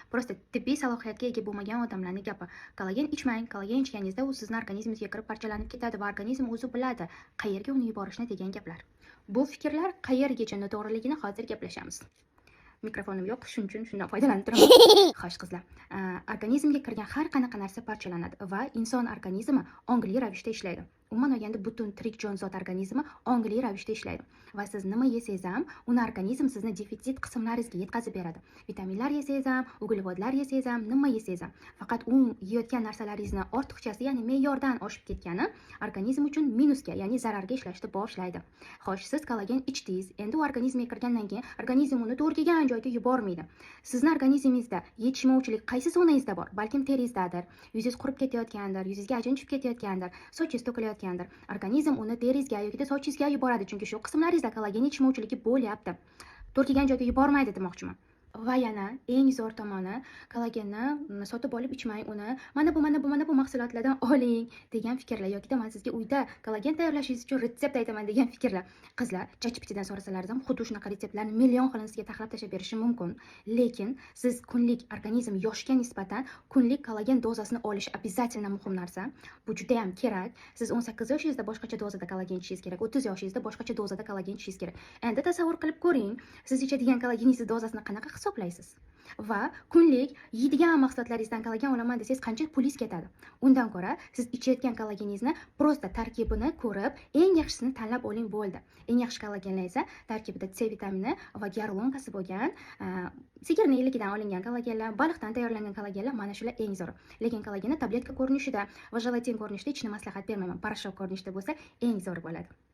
Просто tibbiy salohiyatga ega bo'lmagan odamlarni gapi. Kollagen ichmang, kollagen ichganingizda u sizni organizmingizga kirib parchalanib ketadi va organizm o'zi biladi qayerga uni yuborishni, degan gaplar. Bu fikrlar qayergacha noto'g'riligini hozir gaplashamiz. Mikrofonim yo'q, shuning uchun shundan foydalanib turaman. Xo'sh, qizlar, organizmga kirgan har qanaqa narsa parchalanadi va inson organizmi ongli ravishda ishlaydi. Umuman olganda, butun tirik jonzot organizmi ongli ravishda ishlaydi va siz nima yesangiz ham, uni organizm sizni defitsit qismlaringizga yetkazib beradi. Vitaminlar yesangiz ham, uglevodlar yesangiz ham, nima yesangiz ham, faqat u yeyotgan narsalaringizni ortiqchasi, ya'ni me'yordan oshib ketgani organizm uchun minusga, ya'ni zararga ishlashni boshlaydi. Xo'sh, siz kollagen ichdingiz, endi u organizmga kirgandan keyin organizm uni to'g'ri kelgan joyga yubormaydi. Sizni organizmingizda yetishmovchilik qaysi zonangizda bor? Balkim teringizdadir, yuzingiz qurib ketayotgandir, yuzingizga ajin tushib ketayotgandir, sochingiz to'kilayotgandir. Organizm uni teringizga yoki sochingizga yuboradi, chunki shu qismlaringizda kollagen yetishmovchiligi bo'lyapti. To'g'ri kelgan joyga yubormaydi demoqchiman. Va yana eng zo'r tomoni, kollagenni sotib olib ichmang, uni mana bu, mana bu, mana bu mahsulotlardan oling degan fikrlar yokida man sizga uyda kollagen tayyorlashingiz uchun retsept aytaman degan fikrlar. Qizlar, ChatGPTdan so'rasalaringiz ham xuddi shunaqa retseptlarni million xilini sizga taxlab tashlab berishi mumkin. Lekin siz kunlik, organizm yoshga nisbatan kunlik kollagen dozasini olish обязательно muhim narsa. Bu juda ham kerak. Siz 18 yoshingizda boshqacha dozada kollagen ichishingiz kerak, 30 yoshingizda boshqacha dozada kollagen ichishingiz kerak. Endi tasavvur qilib ko'ring, siz ichadigan kollageningiz dozasini qanaqa hisoblaysiz? Va kunlik yeydigan mahsulotlaringizdan kollagen olaman desangiz, qancha pulingiz ketadi? Undan ko'ra siz ichayotgan kollageningizni просто tarkibini ko'rib, eng yaxshisini tanlab oling, bo'ldi. Eng yaxshi kollagenlar esa tarkibida C vitamini va gialuronkasi bo'lgan, sigirni iligidan olingan kollagenlar, baliqdan tayyorlangan kollagenlar, mana shular eng zo'ri. Lekin kollagenni tabletka ko'rinishida va jelatin ko'rinishida ichishni maslahat bermayman. Порошок ko'rinishida bo'lsa, eng zo'ri bo'ladi.